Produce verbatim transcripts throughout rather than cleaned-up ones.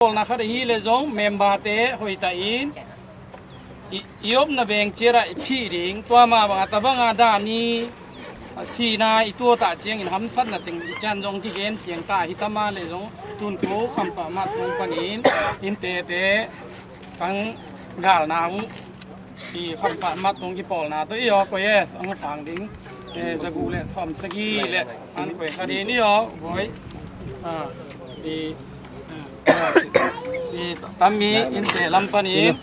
pawlna khat ahi leh zong member-te hoihtak in i, i omna veng ciat ah i phih ding, tua mah bang a tabang a dan i, a, sihna i tuat ah ciangin hamsatna teng i ciang zong kigen siang ta hi ta mah leh zong tun ko Khampa Mat Tawng panin inn tete kang galna uh i Khampa Mat Tawng kipawlna tawh i aw koi es ang sang ding, eh, za guk leh sawm sagih leh an koi kha ding i aw boi. Ah, i, ah, i tammi innte lam panin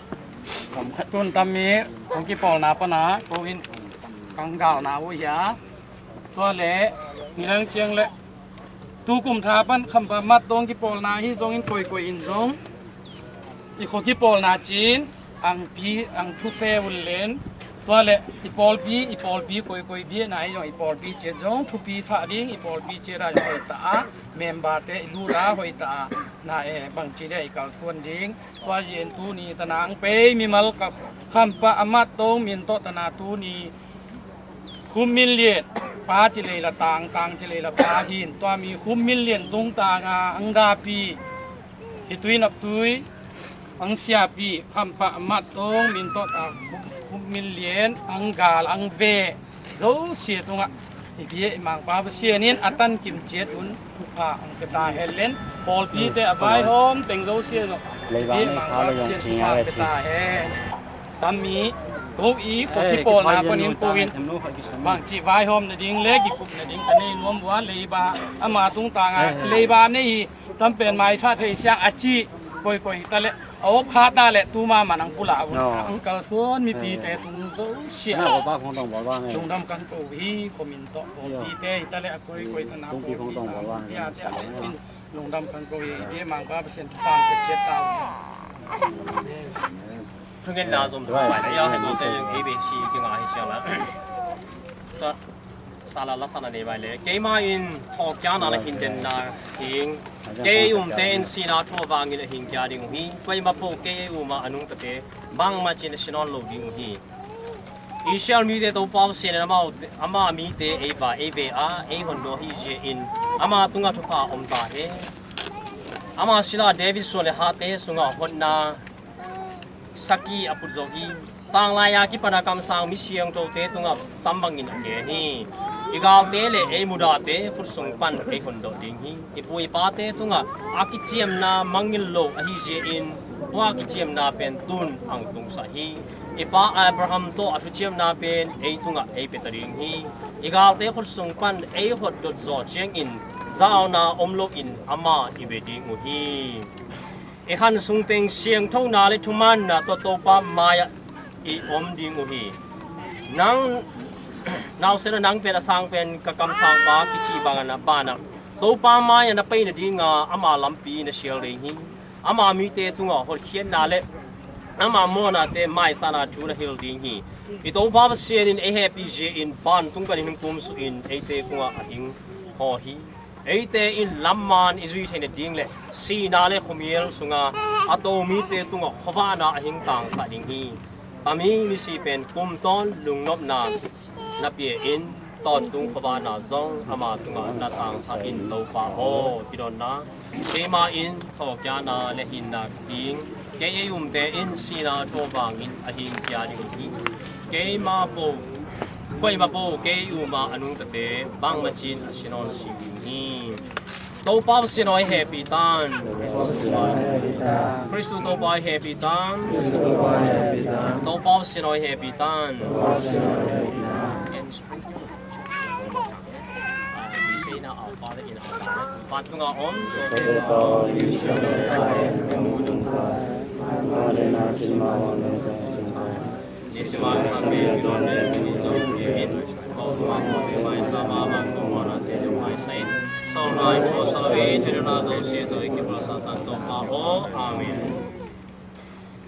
tun tammi kong kipawlna pana ko in kang galna uh hia. Tua leh ni lang ciang leh tu kum tha pan Khampa Mat Tawng kipawlna hi zongin koikoi in zong i khua kipawlna cin ang pi ang thuse un len. Tua leh i pawlpi, i pawlpi koikoi biakna hi zong i pawlpi ciat zong thupi sah ding, i pawlpi ciat ah hoihtak a member-te i lut a hoihtak a na e bangci dia i kalsuan ding. Tua zin tuni tana ang pei mimal ka Khampa Mat Tawng min tawh tana tuni Khum Min Lian, pa ci lei la tang, tang ci lei la pa hin, tua mi Khum Min Lian tungtang a ang dapi, hi tui nap tui, ang siapi, Khampa Mat Tawng min tawh ta Khum, Khum Min Lian, ang gal, ang ve, zosia tungah i bia i mangpa Pasian in a tankim ciat un thupha ang pia ta hen len, pawlpite a vaihawm teng zosia zong i bia i mangpa Pasian thupha ang pia ta hen. Tammi ko i khua kipawlna panin ko in bangci vaihawm nading le kikup nading ka nei nuam uh a, leiba ama tungtang a leiba nei hi, tampen maisa thei siang a ci koikoi ta leh a op kha ta leh tuma man ang pula un ang kalsuan mipite tung zosia lungdam kan ko hi. Khuamin tawh pawlpite hi ta leh a koikoi tana pawlpite a leh in lungdam kan ko hi. Bia mangpa Pasian thupha ang pia ciat ta uh hi. Thungetna zom zom vai na ia hei ko te kei be si ki nga hi siang la. Sala la sana nei vai le. Keima in thawhkiana la hindenna hing. Kei umte in sina thu vangin a hing kia ding uh hi. Keima po kei uma anung tate bangmah cin a si nawn lo ding uh hi. Israel mite Topa Pasian in amau, ama mite ei va, ei ve a, ei hon dawh hi zia in ama tungah thupha om ta he. Ama sila David suan le hate sungah hotna saki a put zo hi. Tanglai a kipana kamsang mi siangthote tungah tambangin a gen hi. I galte le ei mudahte khut sung pan ei hondawh ding hi. I pu i pate tungah a kiciamna mangngilh lo ahi zia in tua kiciamna pen tun ang tungsah hi. I pa Abraham tawh a thuciamna pen ei tungah ei pia ta ding hi. I galte khut sung pan ei hotdot zawh ciangin zauna om loin ama i ve ding uh hi. I khan sungteng siangthona le thumanna tawh Topa mai-ah i om ding uh hi. Nang nausen a nang pen a sang pen ka kamsangpa kici bangin a banah Topa mai-ah na pai nadinga ama lampi na sial ding hi. Ama mite tungah hotkhiatna le ama mawnate maisana thu na hil ding hi. I Topa Pasian in ei hehpih zia in vantung panin hing kumsuh in eite kungah a hing haw hi. Eite in lamman i zui theih nading le sihna le khuamial sunga a to mite tungah khuavahna a hing tangsah ding hi. Tami misi pen kum tawn lungnopna na pia in tawntung khuavahna zong ama tungah na tangsah in Topa aw, kidonna. Keima in thawhkiana le hinna hing. Kei ei umte in sihna thu vangin a hing kia ding uh hi. Keima po, koima po kei uma a nungtate bangmah cin a si nawn si ding hi. Topa Pasian aw i hehpih tan. Khristu Topa i hehpih tan. Topa Pasian aw i hehpih tan. Amen.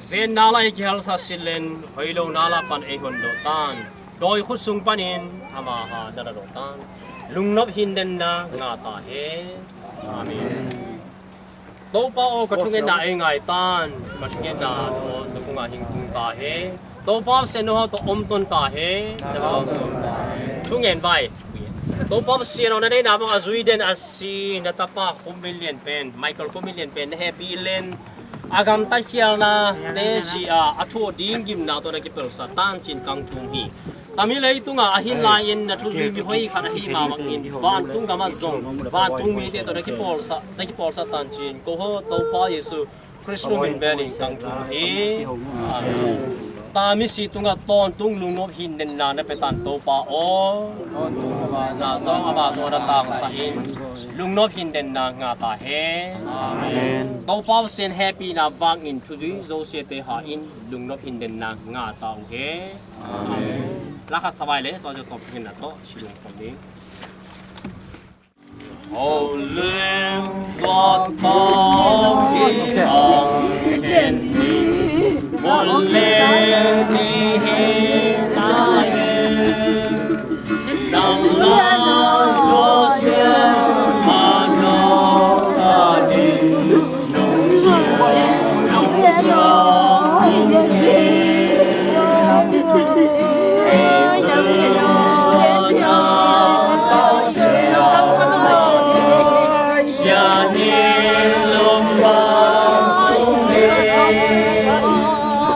Zenna la i kihalsa silen hoilona la pan ei hon dawh tan. Dawi khut sung panin ama ha na la dawh tan. Lungnop hindenna ngah ta he. Amen. Topa aw ka thungetna ei ngai tan. Ka thungetna aw na kungah hing tung ta he. Topa Pasian no hau tawh om ton ta he. Thungen vai. Topa Pasian aw, na deihna bang a zui den a si na tapa Khumin Lian pen, Michael Khumin Lian pen na hehpih in, a gamtat khialna te si a, a thu ding gimna tawh na kipelsa tancin kang thum hi. Tami leitungah a hin lai-in na thuzui mi hoih khat ahi mah bangin vantung gamah zong vantung mite tawh na kipawlsa, na kipawlsa tancin ko ho Topa Jesu Khristu min belin kang thum hi. Amen. Tami si tungah tawntung lungnop hindenna na pia tan Topa aw, na zong ama tawh na tangsa in lungnop hindenna ngah ta hen. Amen. Topa Pasian hehpihna vangin thuzui zosiate ha in lungnop hindenna ngah ta uh hen. Amen. Lakha savai le tua zia tawh hinna tawh si lungkham ding.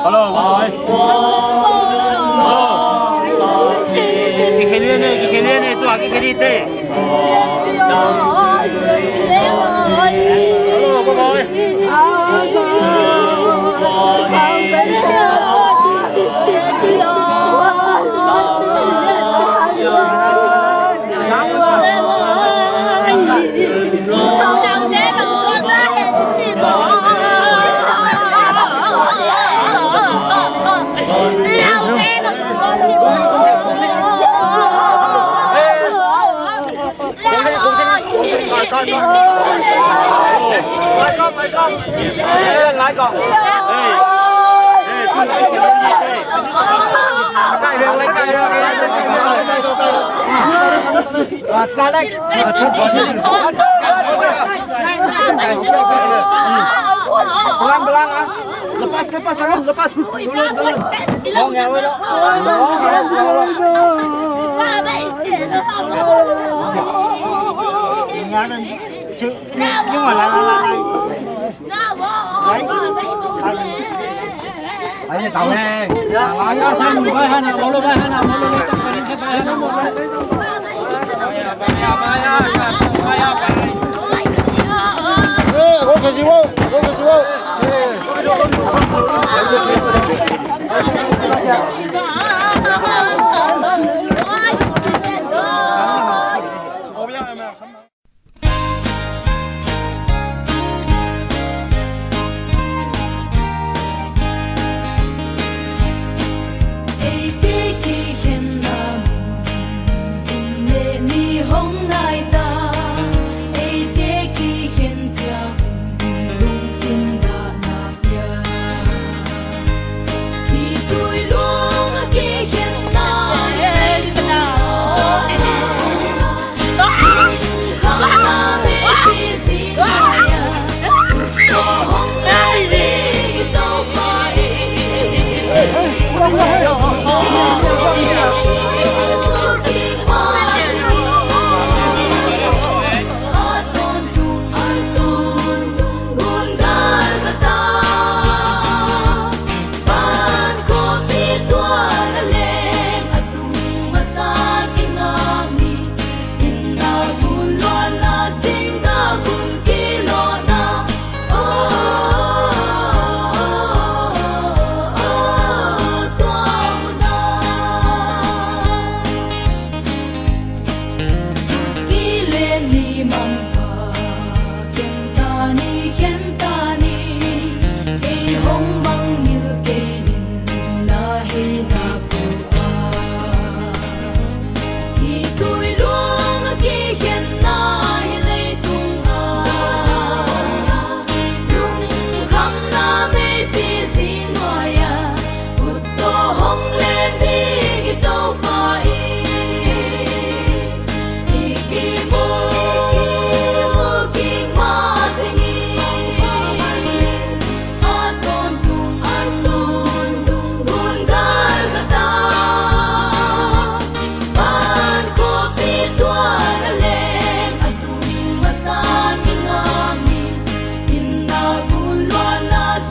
Hello, boy. Hello. Kikhelian e, kikhelian e, tua kikheli te. Pelan, pelan, ah. Lepas, lepas tangan, lepas. Turun, turun. Bawng ya, bawng.